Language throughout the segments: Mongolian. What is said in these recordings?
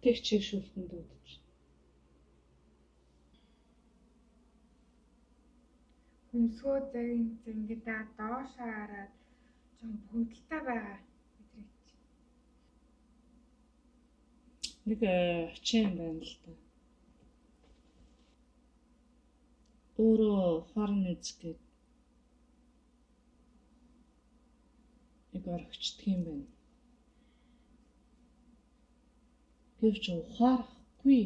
Бүтээгчийг шүлтэн дуудаж. Хөмсгөө зангидаа доошоо хараад жоохон бухимдалтай байгаа мэдрэгдэж. Нэг хачин юм байна л да. Өөрөө ухаарна үз гээд нэг орхичдөг юм байна. Гэвч ухаарахгүй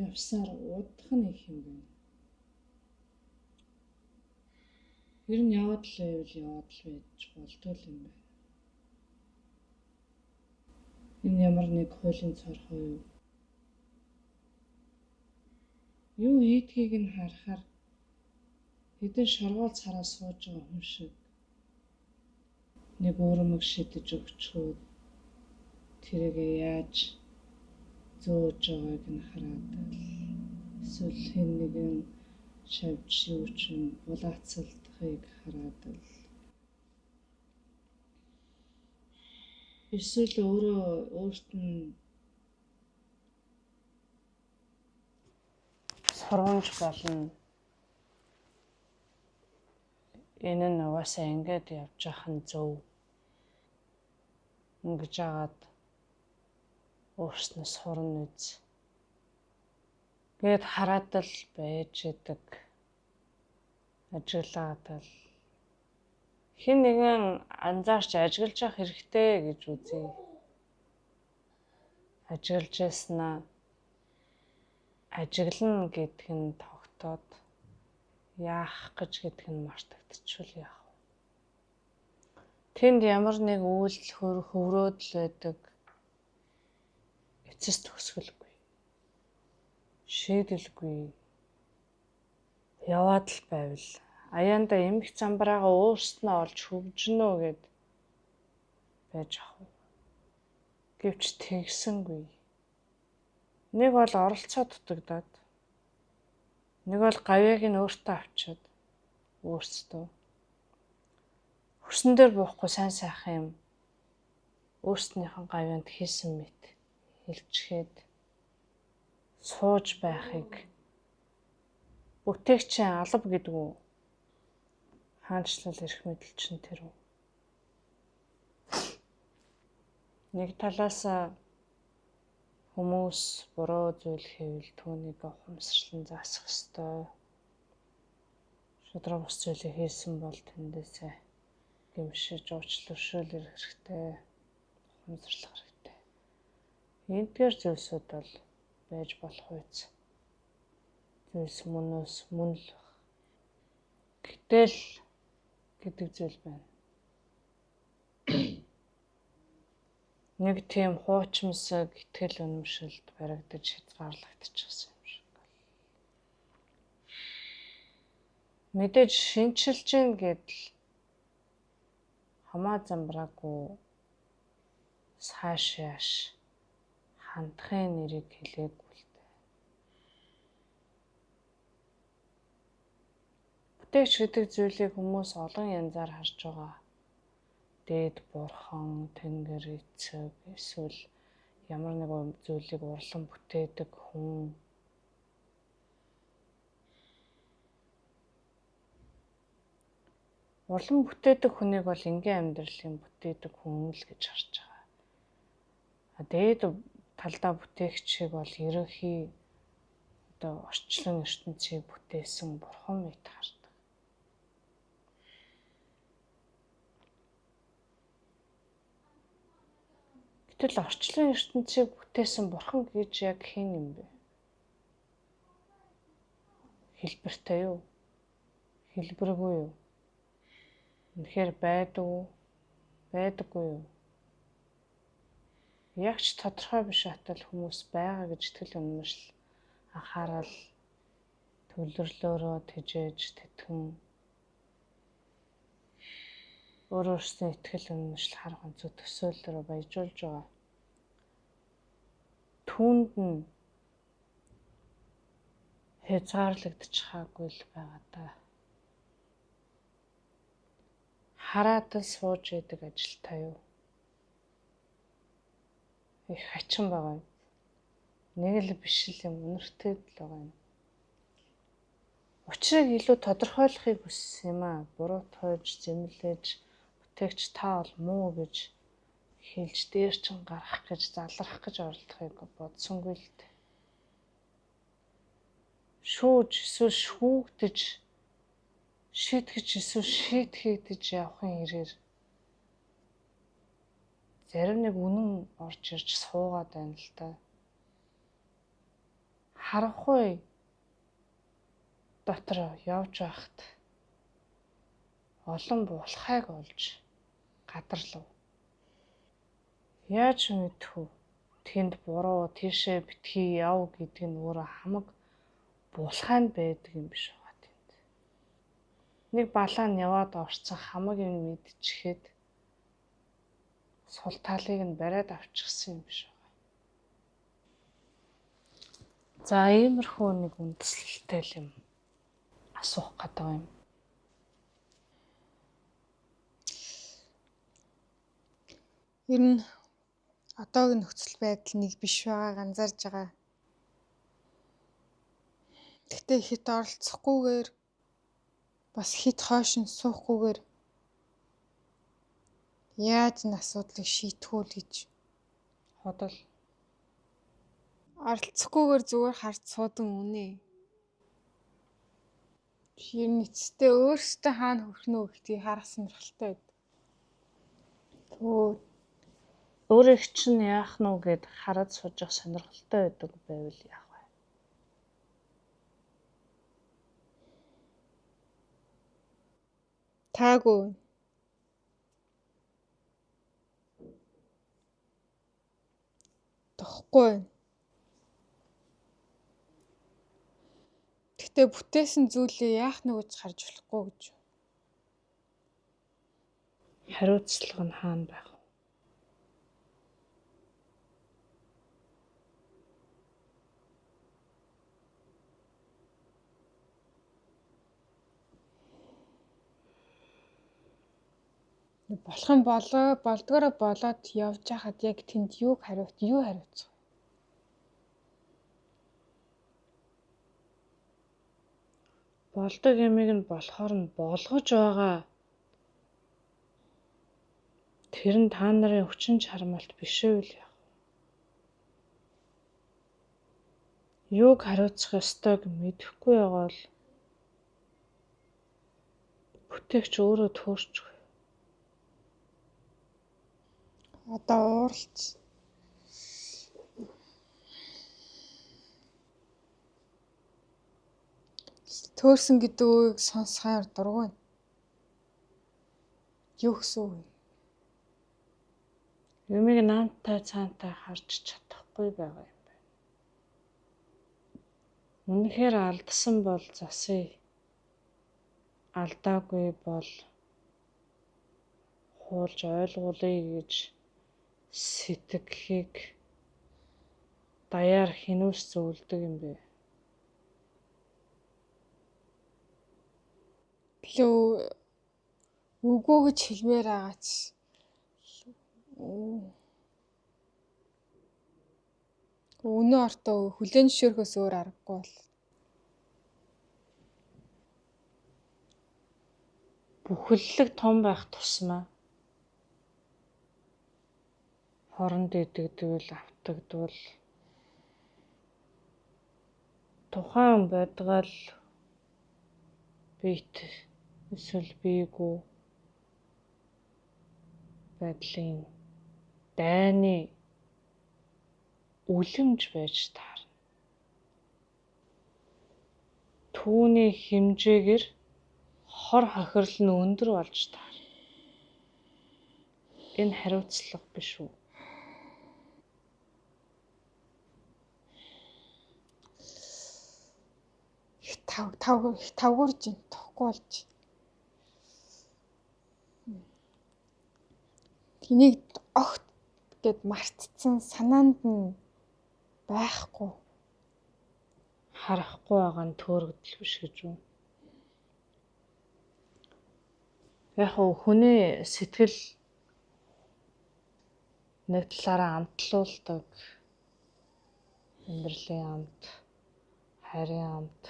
явсаар удах нь их юм байна. Ер нь яваад л байвал яваад л байж болдгоо юм байна. Энэ ямар нэг хуулийн цорхоо юу? Юу хийдгийг нь харахаар хэдэн шоргоол цараа сууж байгаа хүн шиг нэг өөрмөг шидэж өгчхөөд тэрийгээ яаж зөөж байгааг нь хараад л эсвэл хэн нэгэн шавж юу ч юм булаацалдахыг хараад л эсвэл өөрөө өөрт нь сургамж болно. Энэ нь угаасаа ингээд явж явах нь зөв. Ингэж агаад өөрснөө сурна үз. Гээд хараад л байж идэг. Ажиглаад л хэн нэгэн анзаарч ажиглаж явах хэрэгтэй гэж үзье. Ажиглаж яснаа ажиглана гэдг нь тогтоод яах гэж гэдг нь мартагдчихвал яах вэ? Тэнд ямар нэг үйлдэл хөврөөдөл байдаг эцэс төгсгөлгүй. Шийдэлгүй. Яваад л байвал аяанда эмх замбраагаа өөрснөө олж хөгжинөө гэд байж ах уу. Гэвч тэгсэнгүй. Нэг бол оролцоо дутагдаад, нэг бол гавьяаг нь өөртөө авчиад өөрсдөө хөрсөн дээр буухгүй сайн сайхан юм өөрснийхэн гавьяанд хийсэн мэт хэлчихэд сууж байхыг бүтээгчийн алба гэдэг үү? Хаанчлал эрх мэдэл чинь тэр үү? Нэг талаас хүмүүс буруу зүйл хийвэл түүнийг ухамсарлан заасах ёстой. Шударга бус зүйлийг хийсэн бол тэндээсээ гэмшиж уучлал өршөөл ирэх хэрэгтэй. Ухамсарлах хэрэгтэй. Эндгээр зүйлсүүд бол байж болох үз. Зүйлс мөнөөс мөн л баг. Гэтэл гэдэг зүйл байна. Нэг тийм хуучимсаг итгэл үнэмшилд баригдаж хязгаарлагдчихсан юм шиг. Мэдээж шинчилж гин гэдэл хамаа замбраагүй цааш яаш хандахын нэрийг хэлээгүй л дээ. Бүтээгч гэдэг зүйлийг хүмүүс олон янзаар харж байгаа. Дээд бурхан, тэнгэр эцэг эсвэл ямар нэг зүйлийг урлан бүтээдэг хүн. Урлан бүтээдэг хүнийг бол энгийн амьдралын бүтээдэг хүн л гэж харж байгаа. А дээд талдаа бүтээгчийг бол ерөнхий одоо орчлон ертөнцийг бүтээсэн бурхан мэт хардаг. Гэтэл орчлон ертөнцийг бүтээсэн бурхан гэж яг хэн юм бэ? Хэлбэртэй юу? Хэлбэргүй юу? Үнэхээр байдаг уу? Байдаггүй юу? Яг ч тодорхой биш атал хүмүүс байгаа гэж итгэл үнэмшил анхаарал төвлөрлөөрөө тэжээж тэтгэн өөр өөрсдийн итгэл үнэмшил харах өнцөг төсөөллөөрөө баяжуулж байгаа. Түүнд нь хязгаарлагдчихаагүй л байгаа даа. Хараад л сууж идэг ажилтай юу? Их хачин байгаа юм. Нэг л биш л юм, үнэртэй л байгаа юм. Учрыг илүү тодорхойлохыг хүссэн юм аа. Буруутгаж, зэмлэж, бүтээгч та бол муу гэж хэлж дээр чин гарах гэж залрах гэж оролдохыг бодсонгүй л дээ. Шүүж эсвэл шүүгдэж, шийтгэж эсвэл шийтгэгдэж явахын хэрээр зарим нэг үнэн орж ирж суугаад байна л да. Харанхуй дотор явж байхад олон булхайг олж гадарлав. Яаж мэдэх вэ? Тэнд буруу, тийшээ битгий яв гэдэг нь өөрөө хамаг булхайнд байдаг юм биш байгаа тэнд. Нэг балаа нь яваад орцсон хамаг юм мэдчихээд сул талыг нь бариад авчихсан юм биш байгаа. За иймэрхүү нэг үндэслэлтэй л юм асуух гэдэг юм. Ер нь одоогийн нөхцөл байдал нэг биш байгааг анзаарж байгаа. Гэхдээ хэт оролцохгүйгээр бас хэт хойш нь суухгүйгээр яаж энэ асуудлыг шийдэх үү л гэж Худал. Оролцохгүйгээр зүгээр харж суудан үнэ. Ер нь эцэстээ өөрсдөө хаана хүрэх нөө гэдгийг харах сонирхолтой байд. Төө Өөрийг чинь яах нь вэ гэд хараад сууж явах сонирхолтой байдаг байвал яах вэ? Таагүй. Тухгүй. Гэхдээ бүтээсэн зүйлээ яах нь гэж харж болохгүй гэж. Хариуцлага нь хаана байх вэ? Болох юм болоо болдгоороо болоод явж хахад яг тэнд юуг хариуц юу хариуцах вэ? Болдог юмыг нь болохоор нь болгож байгаа. Тэр нь та нарын хүчин чармайлт биш үйл яах вэ? Юуг хариуцах ёстойг мэдэхгүй байгаа бол бүтээгч өөрөө төөрч. Одоо ууралж төөрсөн гэдэг үгийг сонсохоор дургүй. Юу гэсэн үг вэ? Юмыг наантай цаантай харж чадахгүй байгаа юм байна. Үнэхээр алдсан бол засъя. Алдаагүй бол хуулж ойлгуулъя гэж сэтгэхийг даяар хинүүс зөвлөдөг юм бэ? Илүү үгүй гэж хэлмээр байгаа ч өнөө ортоо хүлээн зөвшөөрөхөөс өөр аргагүй бол. Бүхэллэг том байх тусмаа хоронд идэгдвэл автагдвал тухайн байдгаал биет эсвэл бийгүү байдлын дайны үлэмж байж таарна. Түүний хэмжээгээр хор хохирол нь өндөр болж таарна. Энэ хариуцлага биш үү? Их тав тав их тавгуурж ин тухгүй болж. Тэнийг огт гэд мартцсан санаанд нь байхгүй. Харахгүй байгаа нь төөрөгдөл биш гэж үү? Яг хөө хүний сэтгэл Нэг талаараа амтлуулдаг. Амьдралын амт, хайрын амт,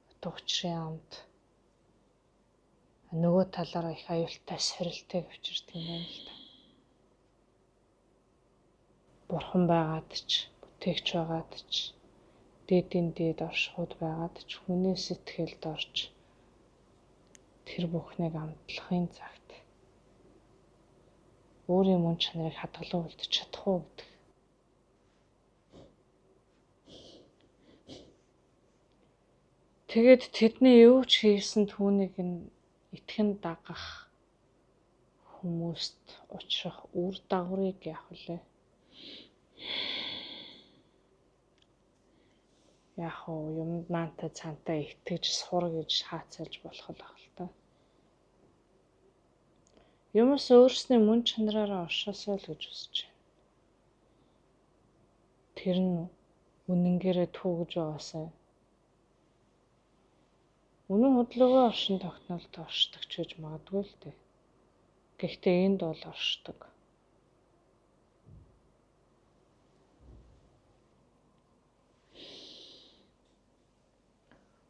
утга учирын амт. Нөгөө талаараа их аюултай сорилтыг авчирдаг юм байна л да. Бурхан байгаад ч, бүтээгч байгаад ч, дээдийн дээд оршихуйд байгаад ч хүний сэтгэлд орж тэр бүхнийг амтлахын цагт өөрийн мөн чанарыг хадгалан үлдэж чадах уу гэдэг. Тэгээд тэдний юу ч хийсэн түүнийг нь итгэн дагах хүмүүст учрах үр дагаврыг яах вүлээ? Яг уу юмд наантай цаантай итгэж сур гэж хаацалж болох л ах л та. Юмс өөрсний мөн чанараараа оршоосоо л гэж хүсэж байна. Тэр нь үнэнгээрээ түүгэж байгаасай. Үнэн хөдлөгөө оршин тогтнолд оршдог ч гэж магадгүй л дээ. Гэхдээ энд бол оршдог.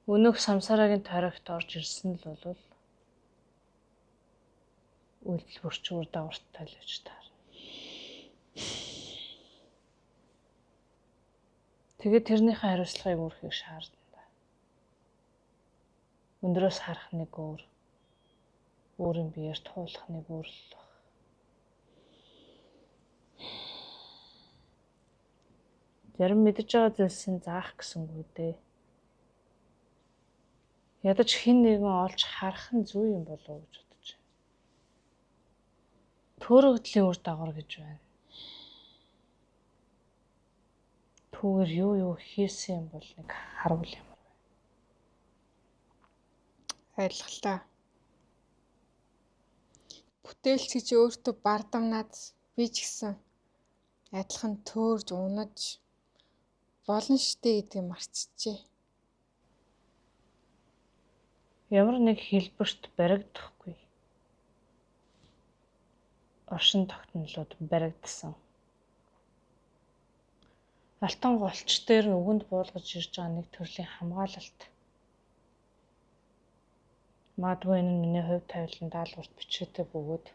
Өнөөх самсарагийн тойрогт орж ирсэн л бол үйлдэл бүрч үр дагавартай л гэж таарна. Тэгээд тэрнийхээ хариуцлагыг үүрхийг шаардна. Өндрөөс харах нэг өөр, өөрийн биеэр туулах нэг өөр л баг. Зарим мэдэж байгаа зүйлсийг заах гэсэнгүй дээ. Ядаж хэн нэгэн олж харах нь зүй юм болов уу гэж бодож байна. Төөрөгдлийн үр дагавар гэж байна. Түүгээр юу юу хийсэн юм бол нэг харуул ямар вэ? Ойлголоо. Бүтээлч гэж өөртөө бардамнаад би ч гэсэн адилхан төөрж унаж болно штэ гэдгийг мартчихжээ. Ямар нэг хэлбэрт баригдахгүй. Оршин тогтнолууд баригдсан. Алтан голч дээр нь үгэнд буулгаж ирж байгаа нэг төрлийн хамгаалалт. Магадгүй энэ нь миний хувь тавилан даалгаварт бичээтэй бөгөөд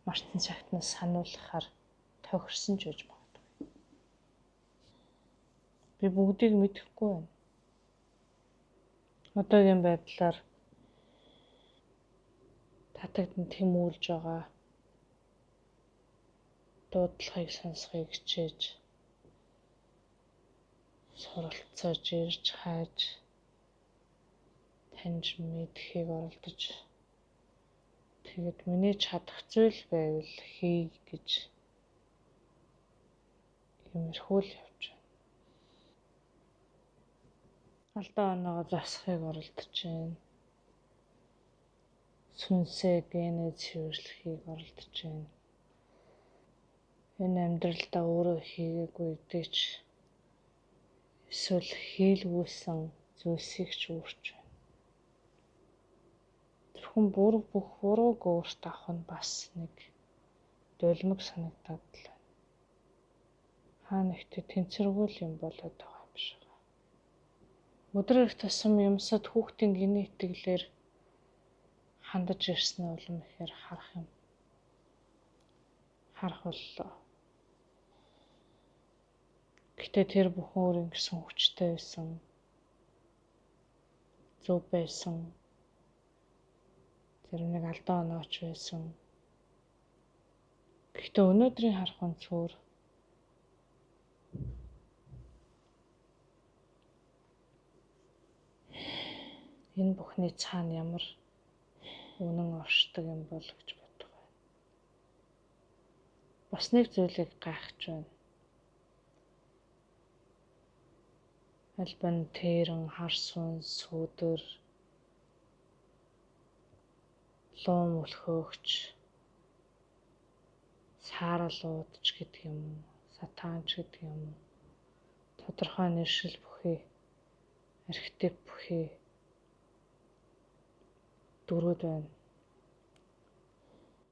мартан цагт нь сануулгахаар тохирсон ч байж магадгүй. Би бүгдийг мэдэхгүй байна. Одоогийн байдлаар татагдан тэмүүлж байгаа дуудлагыг сонсохыг хичээж суралцаж ирж хайж таньж мэдэхийг оролдож тэгээд миний чадах зүйл байвал хий гэж иймэрхүү л явж байна. Алдаа оноогоо засахыг оролдож байна. Сүнсээ генээ цэвэрлэхийг оролдож байна. Энэ амьдралдаа өөрөө хийгээгүй гэдэг ч эсвэл хийлгүүлсэн зүйлсийг ч үүрч байна. Зөвхөн бүр бүх бурууг өөрт авах нь бас нэг долимог санагдаад л байна. Хаа нэгтээ тэнцвэргүй юм болоод байгаа юм шиг. Өдөр ирэх тусам юмсад хүүхдийн гинэ итгэлээр хандаж ирсэн нь улам ихээр харах юм. Харах боллоо. Гэхдээ тэр бүхэн өөр ингэсэн хүчтэй байсан. Зөв байсан. Зарим нэг алдаа онооч байсан. Гэхдээ өнөөдрийн харах өнцгөр энэ бүхний цаана ямар үнэн оршдог юм бол гэж бодох байна. Бас нэг зүйлийг гайхаж байна. Альбан тэрэн харсун сүдэр луум өлхөөгч сааралууд ч гэдэг юм уу, сатан ч гэдэг юм уу, тодорхой нэршил бүхий, архетип бүхий дүрүүд байна.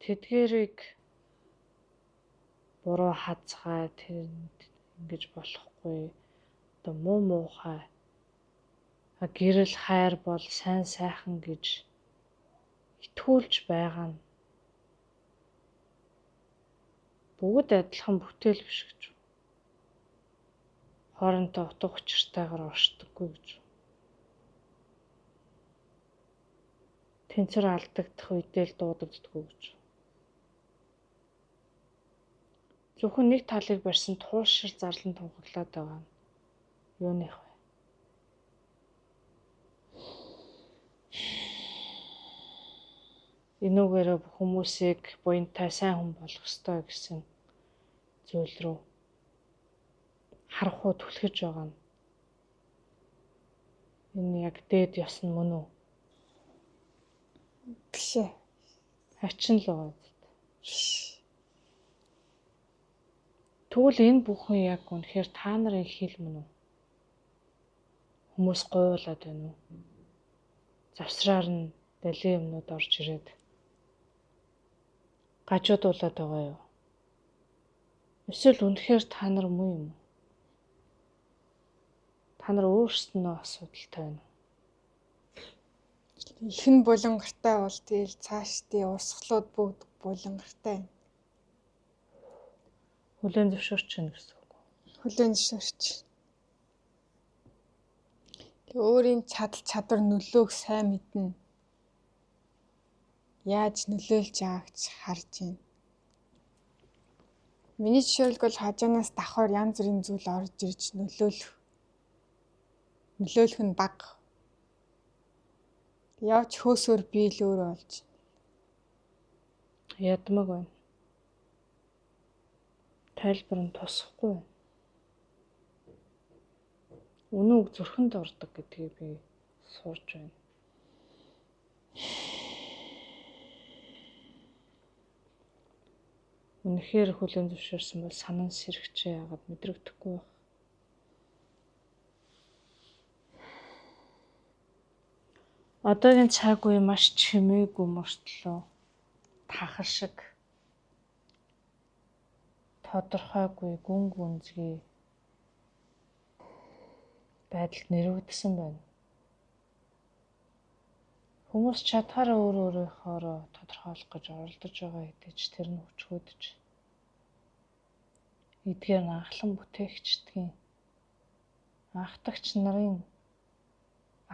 Тэдгээрийг Буруу хазгай тэр ингэж болохгүй. Одоо муу муухай гэрэл хайр бол сайн сайхан гэж итгүүлж байгаа нь бүгд адилхан бүтээл биш гэж. Хоорондоо утга учиртайгаар оршдоггүй гэж. Тэнцвэр алдагдах үедээ л дуудагддаггүй гэж. Зөвхөн нэг талыг барьсан туушир зарлан тунхаглаад байгаа нь юуных вэ? Энүүгээр хүмүүсийг буянтай сайн хүн болох ёстой гэсэн зүйл рүү харанхуй түлхэж байгаа нь энэ яг дээд ёс нь мөн үү? Биш ээ. Хачин л байгаа зү. Биш. Тэгвэл энэ бүхэн яг үнэхээр та нарын хэл мөн үү? Хүмүүс гуйлаад байна уу? Завсраар нь далийн юмнууд орж ирээд гажуудуулаад байгаа юу? Эсвэл үнэхээр та нар муу юм уу? Та нар өөрсдөө асуудалтай байна уу? Их нь булангартай бол тэгэл цаашдын урсгалууд бүгд булангартай. Хүлээн зөвшөөрч байна гэсэн үг үү? Хүлээн зөвшөөрч. Тэг өөрийн чадал чадвар нөлөөг сайн мэднэ. Яаж нөлөөлж байгааг ч харж байна. Миний жишээлбэл хажуунаас давхар янз бүрийн зүйл орж ирж нөлөөлөх нь бага. Явж хөөсөөр би л өөр болж. Ядмаг байна. Тайлбар нь тусахгүй байна. Үнэн үг зүрхэнд ордог гэдгийг би сурж байна. Үнэхээр хүлээн зөвшөөрсөн бол санан сэрэгчээ яагаад мэдрэгдэхгүй байх. Одоогийн цаг үе маш чимээгүй мөртлөө тахар шиг тодорхойгүй гүн гүнзгий байдалд нэрвэгдсэн байна. Хүмүүс чадхаараа өөр өөрийнхөөрөө тодорхойлох гэж оролдож байгаа хэдий ч тэр нь хүчгүйдэж эдгээр нь анхлан бүтээгчдийн анхдагч нарын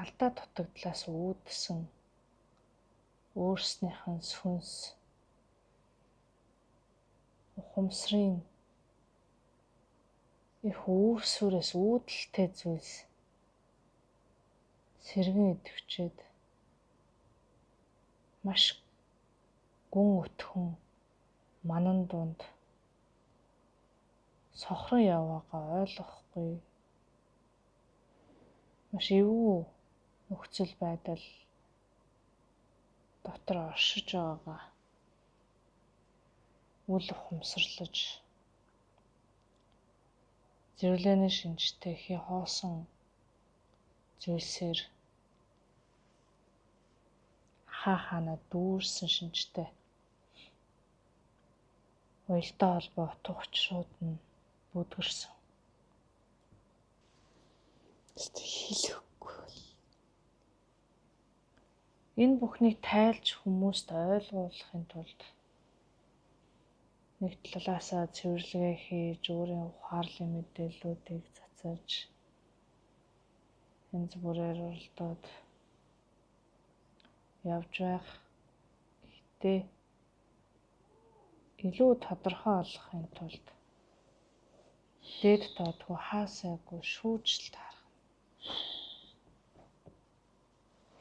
алдаа дутагдлаас үүдсэн өөрснийх нь сүнс ухамсарын их үүсвэрээс үүдэлтэй зүйлс сэргэн идэвчээд маш гүн өтгөн манан дунд сохрон яваагаа ойлгохгүй маш эвгүй нөхцөл байдал дотор оршиж байгаагаа үл ухамсарлаж зэрлэний шинжтэй хий хоосон зүйлсээр хаа хаана дүүрсэн шинжтэй уялдаа холбоо утга учрууд нь бүдгэрсэн. Хэлэхгүй бол. Энэ бүхнийг тайлж хүмүүст ойлгуулахын тулд нэг талаасаа цэвэрлэгээ хийж өөрийн ухаарлын мэдээллүүдийг цацаж янз бүрээр оролдоод явж байх. Гэхдээ илүү тодорхой олохын тулд дээд доодгүй хаасайгүй шүүжил таарах.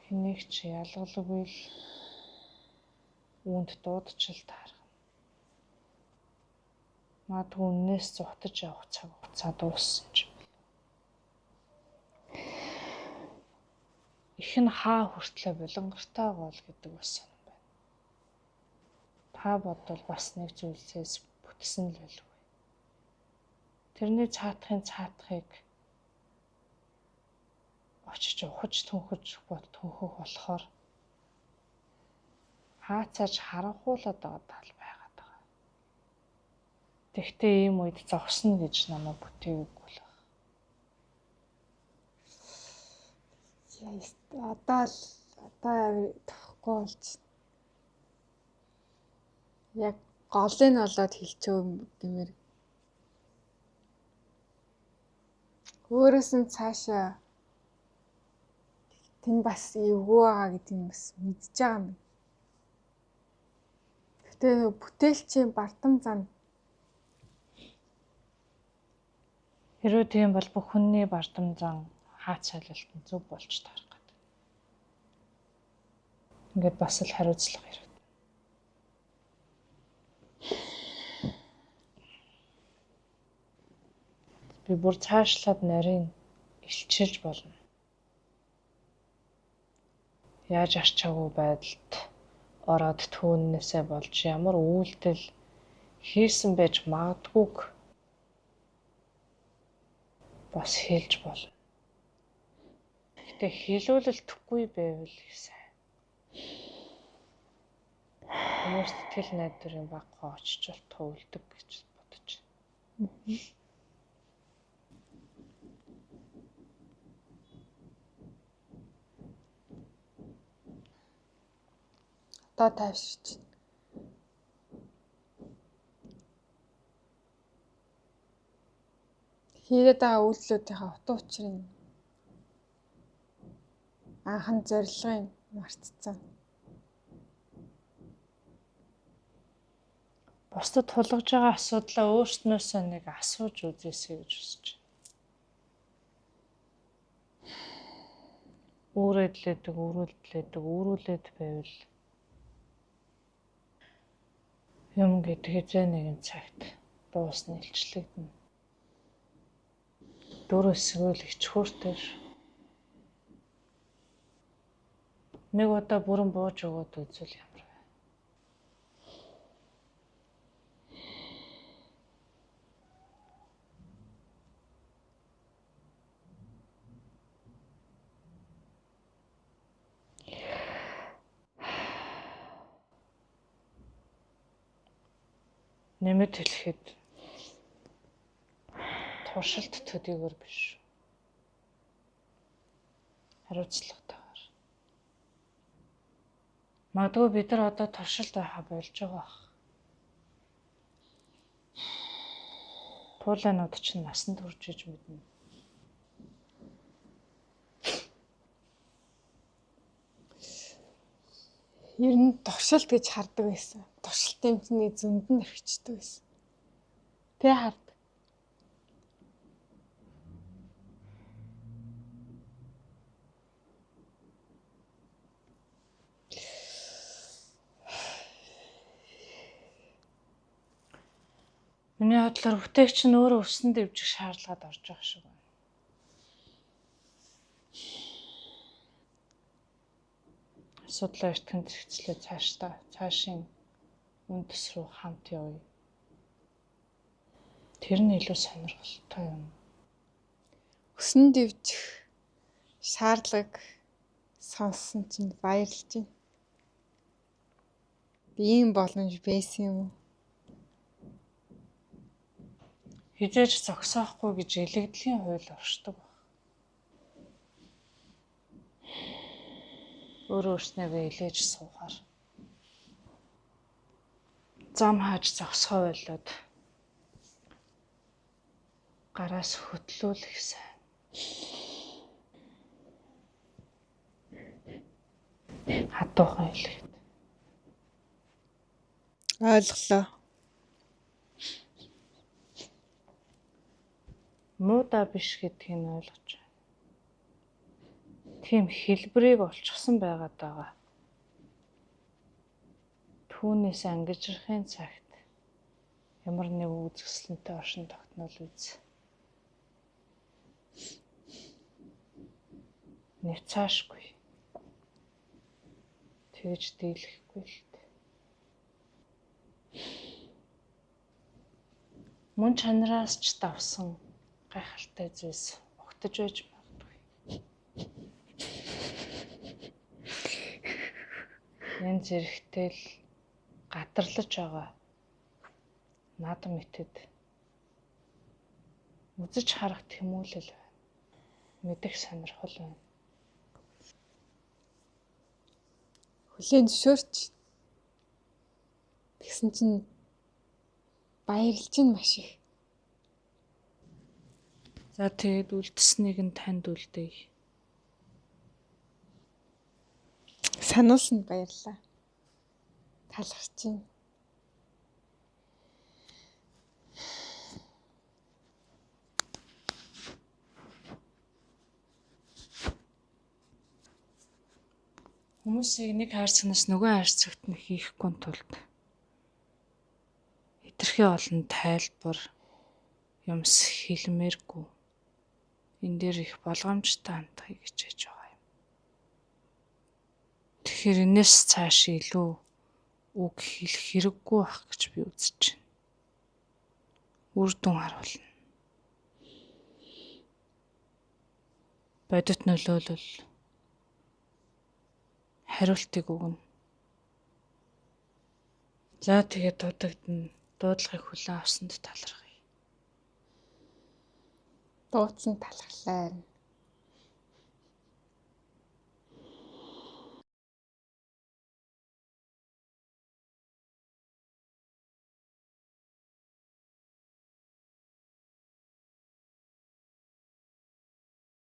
Хэнийг ч ялгалгүй л үүнд дуудчил таарах. Магадгүй үннээс зугтаж явах цаг хугацаа дууссан ч юм. Их нь хаа хүртлээ булангартай гол гэдэг бас сонин байна. Та бодвол бас нэг зүйлсээс бүтсэн л байлгүй. Тэрний цаатахын цаатахыг очиж ухаж түнхэж түнхэх болохоор хаацааж харанхуулаад байгаа тал байгаад байгаа. Тэгтээ ийм үед зогсно гэж намайг бүтээгээгүй л байна. Одоо л одоо амар тохгүй болж байна. Яг голыг нь олоод хэлчихв гэмээр. Өөрөөс нь цаашаа тэн бас эвгүй байгаа гэдгийг бас мэдж байгаа юм. Гэтэ нөгөө бүтээлчийн бардам зам. Хэрвээ тийм бол бүх хүний бардам зан хаац цайлалт нь зөв болж таарах гэдэг. Ингээд бас л хариуцлага хэрэгтэй. Би бүр цаашлаад нарийн илчилж болно. Яаж арчаагүй байдалд ороод түүнээсээ болж ямар үйлдэл хийсэн байж магадгүйг бас хэлж болно. Гэтэ хэлүүлэлтэхгүй байвал их сайн. Хүмүүс сэтгэл найдварын баггаа очиж болтгоо үлдэг гэж бодож байна. Одоо тайвширч байна. Хийгээд байгаа үйлдэлүүдийнхээ утга учирыг анхан зорилгыг мартцсан. Бусдад тулгаж байгаа асуудлаа өөрснөөсөө нэг асууж үзээсэй гэж хүсэж байна. Үүрээдлээдэг, үүрүүлдлээдэг, үүрүүлээд байвал юм гэдэг хизээ нэгэн цагт дуусна, илчлэгдэнэ. Дүр эсгүүл их чөхөртэй ш. Нэг удаа бүрэн бууж өгөөд үзвэл ямар вэ? Нэмэт хэлэхэд туршилт төдийгөр биш. Хариуцлагатайгаар. Магадгүй бид нар одоо туршилт байхаа болж байгаа бах. Туулайнууд чинь насанд хүрч иж мэднэ. Ер нь туршилт гэж хардаг байсан. Туршилт юмчны зөнд нь орхичдаг байсан. Тэ хардаг. Миний бодлоор бүтээгч нь өөрөө өсөн дэвжих шаардлагад орж байгаа шиг байна. Асуудлаа эртгэн зэрэгцлээ цаашдаа цаашийн үндэс рүү хамт явъя. Тэр нь илүү сонирхолтой юм. Өсөн дэвжих шаардлага сонссон чинь баярлж байна. Ийм боломж байсан юм уу? Хизээж зогсоохгүй гэж илэгдлийн хууль оршдог баг. Өөрөө өөрснийгөө илээж суухаар зам хааж зогсгоо болоод гараас хөтлүүлэх сайн. Хатуухан хэлэхэд. Ойлголоо. Муудаа биш гэдгийг нь ойлгож байна. Тийм хэлбэрийг олчихсон байгаад байгаа. Түүнээс ангижрахын цагт ямар нэг үзэсгэлэнтэй оршин тогтнол үз. Нэвцаашгүй. Тэгж дийлэхгүй л дээ. Мөн чанараас ч давсан гайхалтай зүйлс угтаж байж магадгүй. Энэ зэрэгтэй л гадарлаж байгаа Наадам мэтэд үзэж харах тэмүүлэл байна. Мэдэх сонирхол байна. Хүлээн зөвшөөрч тэгсэн чинь баярлж нь маш их. За тэгээд үлдсэнийг нь танд үлдээе. Сануулсанд баярлалаа. Талархаж байна. Хүмүүсийг нэг хайрцагнаас нөгөө хайрцагт нь хийхгүй тулд хэтэрхий олон тайлбар юмс хэлмээргүй. Энэ дээр их болгоомжтой хандахыг хичээж байгаа юм. Тэгэхээр энэс цааш илүү үг хэлэх хэрэггүй байх гэж би үзэж байна. Үр дүн харуулна. Бодит нөлөөлөл хариултыг өгнө. За тэгээд дуудагдана. Дуудлагыг хүлээн авсанд талархъя. Дуудсан талархлаа.